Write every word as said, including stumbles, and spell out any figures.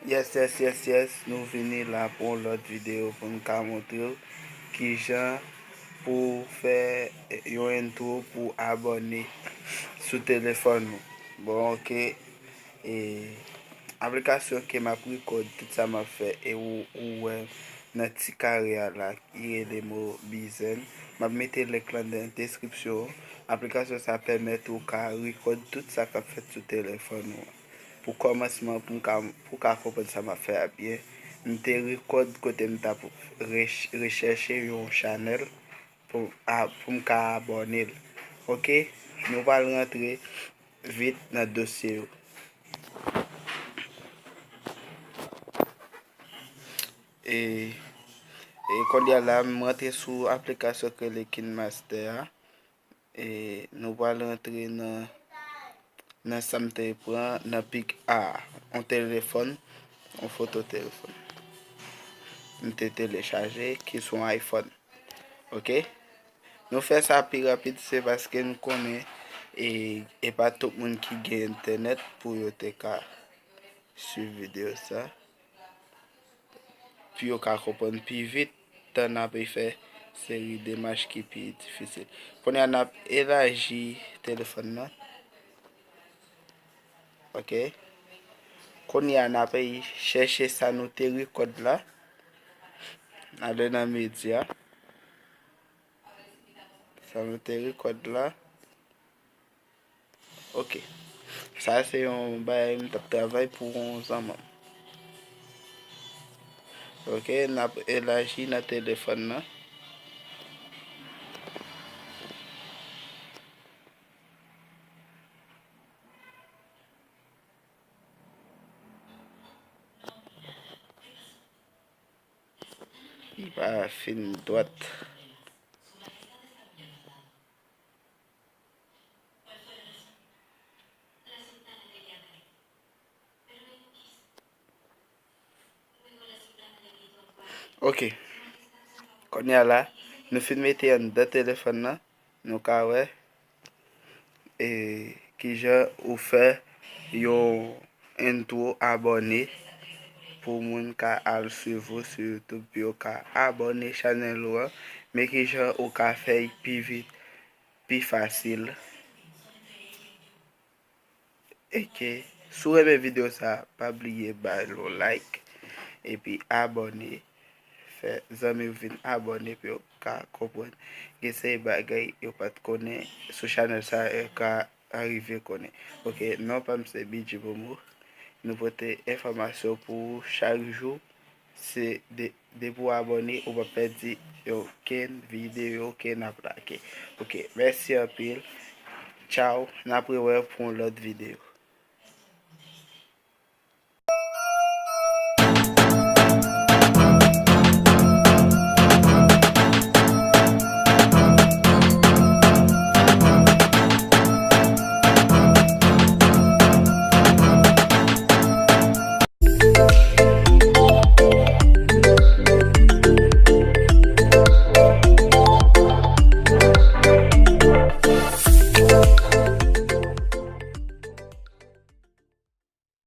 Yes, yes, yes, yes, nou vini la pou yon lòt videyo pou n ka montre w kijan pou w fè yon intro pou abòne sou telefòn ou. Bon, ok. E, aplikasyon ke m ap rekòd tout sa m ap fè e ou, ou wè nan ti kare a la, ki rele Mobizen. M ap mete link lan nan deskripsyon. Aplikasyon sa pèmèt ou ka rekòd tout sa k ap fèt sou telefòn ou an. Pou kòmansman, pou m ka, pou w ka konprann sa m ap fè a byen, m te rekòd kote m t ap rech-, rechèche yon chanèl pou, a, pou m ka abòne l. Ok? Nou pral rantre vit nan dosye yo. E, e kounye a la, m rantre sou aplikasyon ki rele KineMaster a. E nou pral rantre nan, nan sa m te pran nan pik A a. Yon telefòn, yon foto telefòn. M te telechaje, ki sou yon iPhone. Ok? Nou fè sa pi rapid, se paske n konnen, e, e pa tout moun ki gen entènèt pou yo te ka swiv videyo sa. Pou yo ka konprann pi vit, tan n ap fè seri demach ki pi difisil. Kounye a, n ap elaji telefòn nan. Ok. Kounye a, n ap chèche sa nou te rekòd la. Ale nan medya. Sa nou te rekòd la. Ok. Sa se yon bagay m t ap travay pou yon zanmi m. Ok, n ap elaji nan telefòn nan. Li pa fin dwat. Ok. Kounye a la, nou fin mete anndan telefòn nan, nou ka wè, e, kijan ou fè yon intro abòne pou moun ka al swiv ou sou YouTube, pou yo ka abòne chanèl ou an, men kijan ou ka fè l pi vit, pi fasil. Ok. Si w renmen videyo sa, pa bliye ba l yon like. Epi abòne. Fè zanmi w vin abòne pou yo ka konprann. Gen seri bagay yo pa t konnen sou chanèl sa, yo ka arive konnen. Ok, non pa m se B J Momo. Nou pote enfòmasyon pou ou chak jou. Se de, depi w abòne, ou p ap pèdi okenn videyo ke n ap lage. Ok, mèsi anpil. Tchaw, n ap rewè pou yon lòt videyo.